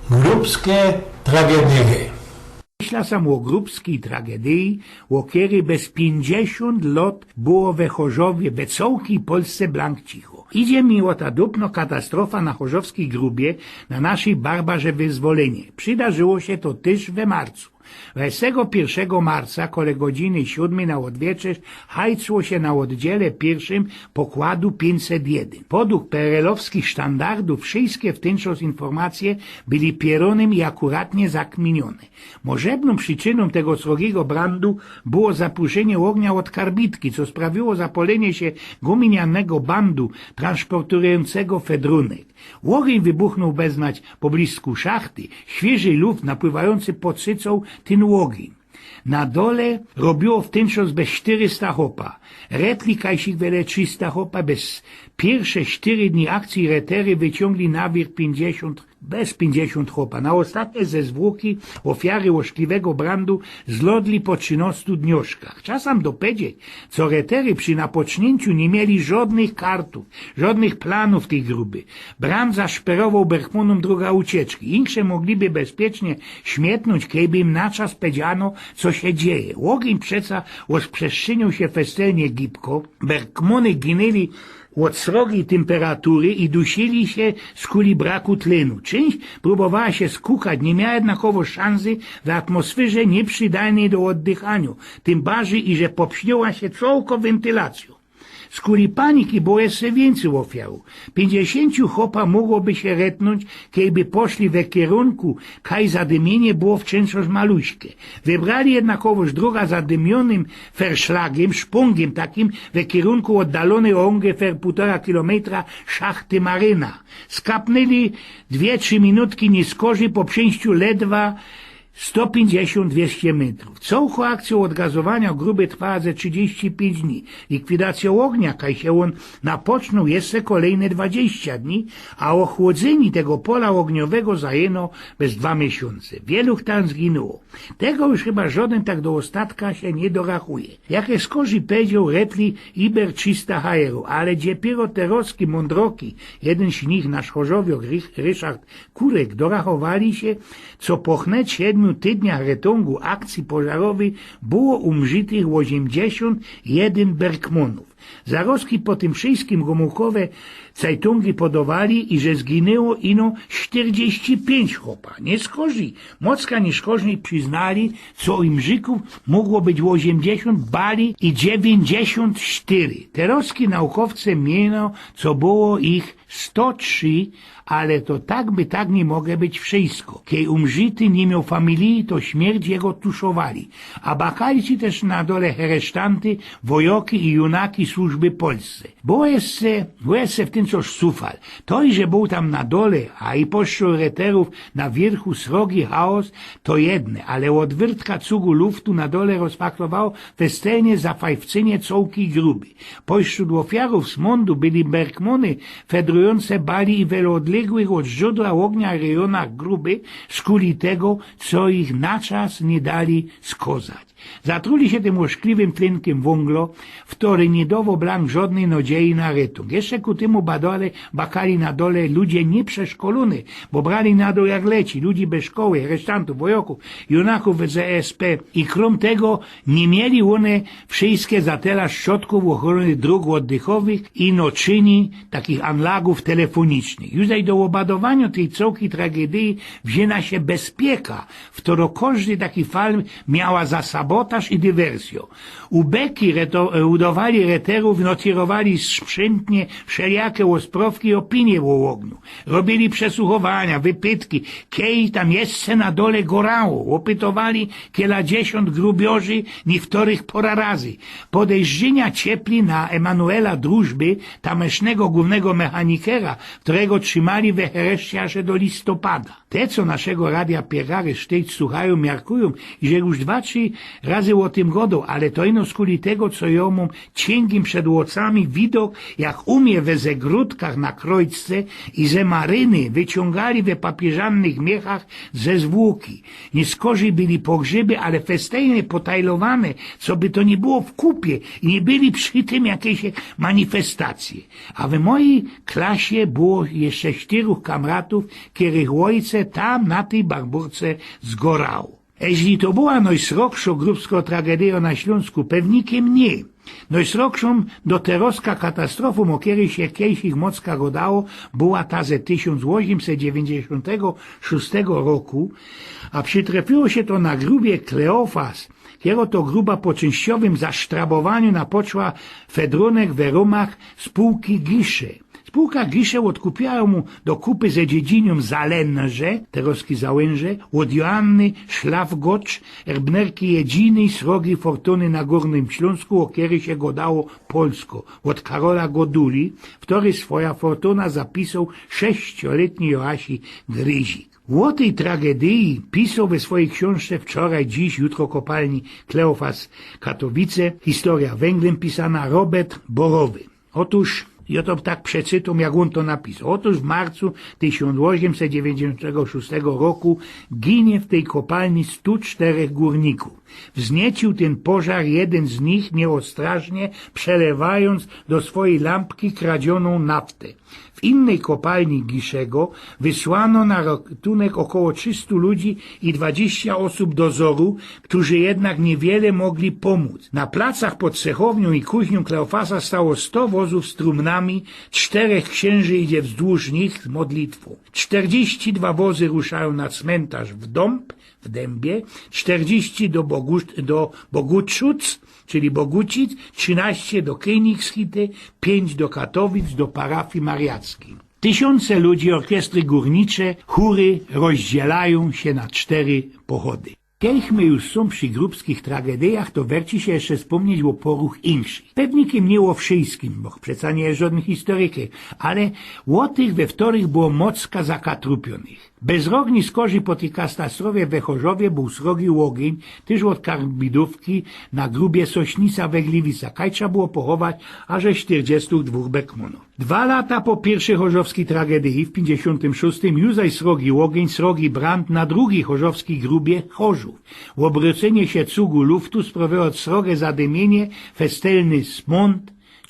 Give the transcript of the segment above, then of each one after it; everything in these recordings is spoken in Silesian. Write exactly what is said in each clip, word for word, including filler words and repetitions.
Grubske tragedyje. Myśla sam ô grubskij tragedyji, ô kerej bez piyńćdziesiōnt lot było we Chorzowie, we cołkij Polsce blank cicho. Idzie mi ô ta dupno katastrofa na chorzowskij grubie, na naszyj Barbarze Wyzwolynie. Przidarzyło sie to tyż we marcu. Dwudziestego piyrszego marca, kole godziny siōdmyj na ôdwieczerz, hajcło sie na ôddziele piyrszym pokładu piyńćset jedyn. Podug perelowskich sztandardōw wszyjske w tyn czas informacje były pierōnym i akuratnie zakminiōne. Możebnōm przyczynōm tego srogigo brandu było zapruszynie ôgnia ôd karbitki, co sprawiło zapolynie sie guminianego bandu transportujōncego fedrunek. Ôgyń wybuchnōł bez nać poblizku szachty. Świyży luft napływajōncy podsycoł tyn ôgyń. Na dole robiło w tyn czas bez sztyrysta chopa. Retli kajsik wele trzysta chopa. Bez piyrsze sztyry dni akcyje retery wyciōngli na wiyrch piyńćdziesiōnt, bez piyńćdziesiōnt chopa. Na ôstatnie ze zwłoki ôfiary ôszkliwego brandu zlodli po trzynŏstu dnioszkach. Trzeba sam dopowiedzieć, co retery przi napoczniynku niy mieli żodnych kartōw, żodnych planōw tyj gruby. Brand zaszperowoł Bergmanyōm droga ucieczki. Insze mogliby bezpiecznie śmietnōńć, kejby im na czas pedziano, co sie dzieje. Ôgyń przeca ôzprzestrzyniōł sie festelnie gibko. Bergmany ginyli ôd srogij tymperatury i dusili sie skuli braku tlynu. Czynść prōbowała sie skukać, niy miała jednakowo szansy w atmosferze niyprzidajnyj do ôddychaniŏ. Tym bardzij, iże popsniła sie cołko wyntylacyjŏ. Skuli paniki było jeszcze wiyncyj ôfiarōw. Piyńćdziesiōnciu chopa mogłoby sie retnōńć, kejby poszli we kerunku, kaj zadymiynie było wciōnż maluśke. Wybrali jednakowoż droga zadymiyōnym ferszlagym, szpōngiem takim, we kerunku ôddalōnyj ô ungefähr pōłtora kilometra szachty Maryna. Skapnyli dwie, trzi minutki niyskorzij po przińściu ledwa sto piyńćdziesiōnt, dwieście metrōw. Cołko akcyjŏ ôdgazowaniŏ gruby trwała ze trzidziści piyńć dni. Likwidacyjŏ ôgnia, kaj sie ôn napoczōnōł, jeszcze kolejne dwadziścia dni, a ôchłodzynie tego pola ôgniowego zajynło bez dwa miesiōnce. Wielu tam zginyło. Tego już chyba żodyn tak do ôstatka sie niy dorachuje. Jak żech skorzij pedziŏł, retli iber trzysta hajerōw, ale dopiyro terŏzki mōndroki, jedyn z nich nasz chorzowiŏk Rich-, Ryszard Kurek, dorachowali sie, co po hnŏt siedmiu tydniach retōngu akcyje pożarowyj było umrzitych ôziymdziesiōnt jedyn Bergmōnōw. Zarŏzki po tym wszyjskim Gōmułkowe cajtōngi podŏwali, iże zginyło ino sztyrdziści piyńć chopa. Niyskorzij, mocka niyskorzij prziznali, co umrzitych mogło być ôziymdziesiōnt, bali i dziewiyńćdziesiōnt sztyry. Terŏzki naukowce miyniōm, co było ich sto trzi, ale to tak by tak niy mogło być wszyjsko. Kej umrzity niy mioł familije, to śmierć jego tuszowali. A bakali sie tyż na dole heresztanty, wojŏki i junaki służby Polsce. Było jeszcze, było jeszcze w tym coś sufal. To, iże bōł tam na dole, a i pośród reterōw na wiyrchu srogi chaos, to jedne, ale ôdwyrtka cugu luftu na dole rozfachlowało festelnie zafajfcynie cołkij gruby. Pośród ôfiarōw smōndu byli Bergmōny, fedrujōnce bali i w ôdległych ôd źrōdła ôgnia rejonach gruby, skuli tego, co ich na czas niy dali skozać. Zatruli sie tym ôszkliwym tlynkiym wōnglo, wtory niy dŏwŏ blank żodnyj nadzieje na retōng. Jeszcze ku tymu badali, bakali na dole ludzie niyprzeszkolōny, bo brali na dōł jak leci, ludzi bez szkoły, heresztantōw, wojŏkōw, junaków ZSP i krōm tego niy mieli ône wszyjske zatela środkōw ôchrōny drōg ôddychowych i noczyni takich anlagōw telefōnicznych. Już zaś do ôbadowaniŏ tyj cołkij tragedyje wziyna sie bezpieka, wtorŏ kożdy taki fal miała za sabotaż i dywersyjŏ. Ubeki reto-, e, udowali reterōw, notyrowali sprzyntnie wszelijake ôsprŏwki i ôpinie ô ôgniu. Robili przesuchowania, wypytki, kej tam jeszcze na dole gorało. Ôpytowali kieladziesiōnt grubiorzy, niyktorych pora razy. Podejrzynia ciepli na Emanuela Drużby, tamysznego głōwnego mechanikera, wtorego trzimali we hereszcie aż do listopada. Te, co naszego radia Pierre Harry States słuchajōm, miarkujōm, iże już dwa, trzi razy ô tym gŏdōł, ale to ino skuli tego, co jŏ mōm ciyngi im przed ôczami widok, jak umie we zegrodkach na krojce i ze maryny wyciōngali we papieżannych miechach ze zwłoki. Niyskorzij byli pogrzeby, ale festelnie potajlowane, coby to niy było w kupie i niy byli przi tym jakeś manifestacje. A we mojij klasie było jeszcze sztyrōch kamratōw, kerych ôjce tam na tyj barburce zgorało. Eźli to była nojsrogszŏ grubskŏ tragedyjŏ na Ślōnsku, pewnikiem niy. Nojsrogszōm do terŏzka katastrofōm, ô kerej sie kejsik mocka godało, była ta ze tysiōnc ôziymset dziewiyńćdziesiōntego szōstego roku, a przitrefiło sie to na grubie Kleofas, kerŏ to gruba po czynściowym zasztrabowaniu napoczła fedrōnek we rōmach spółki Gisze. Spółka Gisze ôdkupiła mu do kupy ze dziedziniōm Zalynże, terŏzki Załynże, ôd Joanny Szlafgotcz, erbnerki jedzinyj srogij fortuny na Gōrnym Ślōnsku, ô kerej sie godało Polsko, ôd Karola Goduli, kery swoja fortuna zapisoł sześcioletni Joasi Gryzik. Ô tyj tragedyji pisoł we swojij ksiōnżce Wczoraj, dziś, jutro kopalni Kleofas Katowice, historia wynglym pisana, Robert Borowy. Ôtōż, jŏ to tak przeczytōm, jak ôn to napisoł. Ôtōż w marcu tysiōnc ôziymset dziewiyńćdziesiōntego szōstego roku ginie w tyj kopalni stu sztyrech gōrnikōw. Wznieciył tyn pożar jedyn z nich niyôstrażnie, przelewajōnc do swojij lampki kradzioną naftę. W innej kopalni Giszego wysłano na ratunek ôkoło trzistu ludzi i dwadzieścia ôsōb dozoru, kerzy jednak niywiele mogli pōmōc. Na placach pod cechowniōm i kuźniōm Kleofasa stało sto wozōw z trumnami, sztyrech ksiynży idzie wzdłuż nich z modlitwōm. Sztyrdziści dwa wozy ruszajōm na cmyntarz w Dōmb, w Dębie, sztyrdziści do Bogu-, do Boguczuc, czyli Bogucic, trzynaście do Königshütte, piyńć do Katowic, do parafii mariackiej. Tysiōnce ludzi, ôrkiestry gōrnicze, chōry rozdzielajōm sie na sztyry pochody. Kej my już sōm przi grubskich tragedyjach, to werci sie jeszcze spōmnieć ô poruch inkszych. Pewnikiem niy ô wszyjskim, bo przeca niy żodyn historyk, ale ô tych, we kerych było mocka zakatrupiōnych. Bez rok niyskorzij po tyj katastrofie we Chorzowie bōł srogi ôgiyń, tyż ôd karbidōwki na grubie Sośnica we Gliwicach. Kaj trza było pochować aże sztyrdziestōch dwōch bekmōnōw. Dwa lata po piyrwszej chorzowskij tragedyji, w piyńćdziesiōntym szōstym, już zaś srogi ôgiyń, srogi brand na drugij chorzowskij grubie Chorzōw. Ôbrōcynie sie cugu luftu sprŏwiało srogie zadymiynie, festelny smōnd,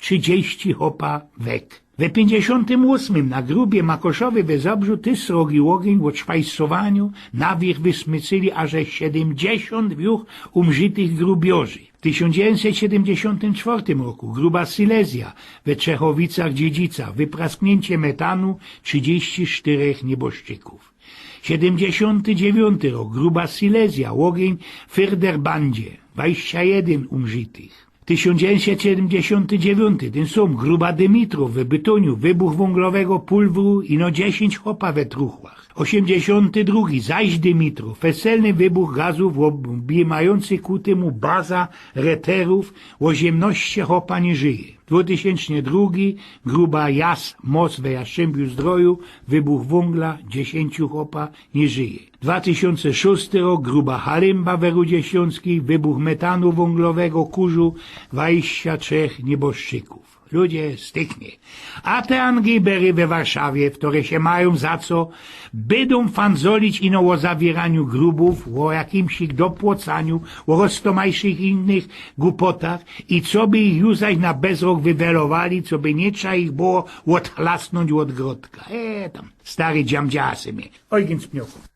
trzidziści chopa wek. We piyńćdziesiōntym ôsmym na grubie Makoszowie we Zabrzu tyż srogi ôgiyń ôd szwajsowaniŏ na wiyrch wysmycyli aże siedymdziesiōnt już umrzitych grubiorzy. W tysiōnc dziewiyńćset siedymdziesiōntym czwŏrtym roku gruba Silesia we Trzechowicach Dziedzica, wypraskniyncie metanu, trzidziści sztyrech nieboszczykōw. Siedymdziesiōnty dziewiōnty rok, gruba Silesia, ôgiyń w Fyrderbandzie, dwadzieścia jedyn umrzitych. Tysiōnc dziewiyńćset siedymdziesiōnty dziewiōnty, tyn sōm, gruba Dymitrōw we Bytōniu, wybuch wōnglowego pulwru, ino dziesiyńć chopa we truchłach. Ôziymdziesiōnty drugi, zaś Dymitrōw, feselny wybuch gazōw, ôbejmajōncy ku tymu baza reterōw, ôziymnŏście chopa niy żyje. Dwutysiōnczny drugi, gruba Jas, most we Jastrzębiu-Zdroju, wybuch wōngla, dziesiyńciu chopa niy żyje. Dwa tysiōnce szōsty rok, gruba Halymba we Rudzie Ślōnskij, wybuch metanu wōnglowego, kurzu, dwadzieścia trzech nieboszczykōw. Ludzie, styknie. A te angibery we Warszawie, w kerych sie majōm za co, bydōm fanzolić ino ô zawiyraniyu grubōw, ô jakimś ich dopłacaniu, ô roztōmajszych inkszych gupotach i coby ich już zaś na bezrok wywelowali, coby niy trza ich było ôdchlasnōńć ôd grotka. E, tam, stary dziamdziasy mie. Ojgyn Spniokōw.